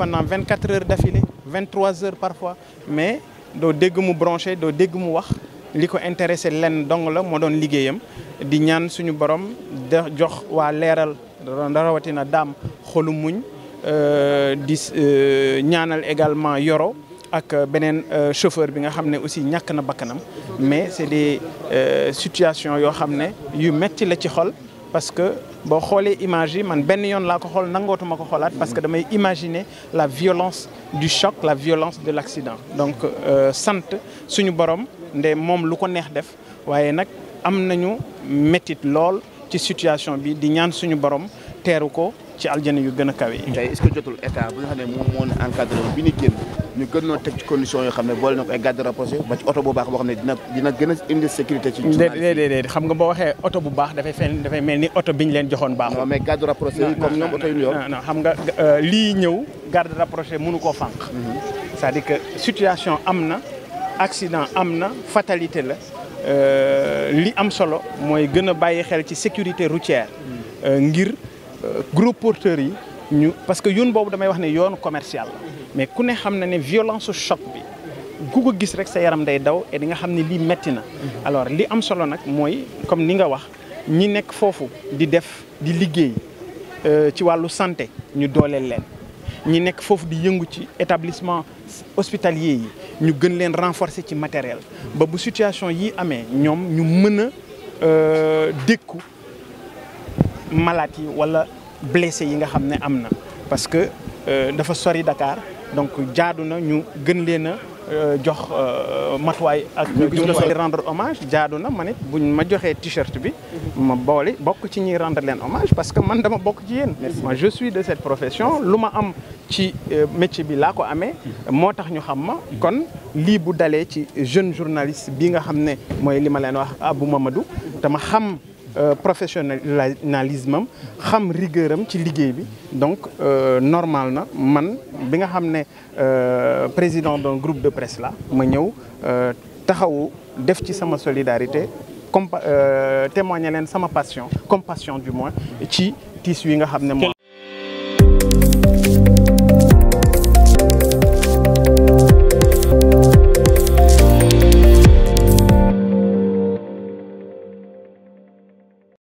pendant 24 heures d'affilée 23 heures parfois mais doo dégg mu branché doo dégg mu wax li ko intéressé lenn dong la moo doon liggéeyam di ñaan suñu borom da jox waa leeral rawatina daam xolu muñ di ñaanal également Yoro ak beneen chauffeur bi nga xam ne aussi ñàkk na bakkanam mais c'est des situations yoo xam ne yu metti la ci xol parce que boo xoolee image yi man benn yoon laa ko xool nangootuma ko xoolaat parce que damay imaginer la violence du choc la violence de l'accident donc sant suñu borom nde moom lu ko neex def waaye nag am nañu métit lool ci situation bi di ñaan suñu borom teeru ko ci aljana yu gën a kawe yi. tey est-ce que jotul état bi nga xam ne moom moo ne encadré bi ñu génn ñu gën noo teg ci conditions yoo xam ne boole na ko ay garde rapproché ba ci oto bu baax boo xam ne dina gën a indi sécurité ci déedéet xam nga boo waxee oto bu baax dafay mel ni oto bi ñu leen joxoon baax. non mais garde rapproché yi comme ñoom oto yu ñu yor. non xam nga lii ñëw garde rapproché mënu koo fànq. c'est-à-dire que situation am na accident am na fatalité la li am solo mooy gën a bàyyi xel ci sécurité routière ngir gros porteurs yi ñu parce que yoon boobu damay wax ne yoonu commercial la mais ku ne xam na ne violence choc bi ku ko gis rek sa yaram day daw et di nga xam ne lii metti na alors li am solo nag mooy comme ni nga wax ñi nekk foofu di liggéey ci wàllu santé ñu dooleel leen ñi nekk foofu di yëngu ci établissement hospitalier yi ñu gën leen renforcer ci matériel ba bu situation yi amee ñoom ñu mën a dékku malades yi wala blessé yi nga xam ne am na parce que dafa sori Dakar donc jaadu na ñu gën leen a jox matuwaay ak jumtuwaay rendre hommage jaadu na man it buñ ma joxee t-shirt bi ma bokk ci ñuy rendre leen hommage parce que man dama bokk ci yéen moi je suis de cette profession lu ma am ci métier bi laa ko amee moo tax ñu xam ma kon lii bu dalee ci jeune journaliste bi nga xam ne mooy li ma leen wax Abou Mamadou dama xam professionnalisme am xam rigueur am ci liggéey bi donc normal na man bi nga xam ne président d'un groupe de presse la ma ñëw taxawu def ci sama solidarité témoigner leen sama compassion du moins ci tiis wi nga xam ne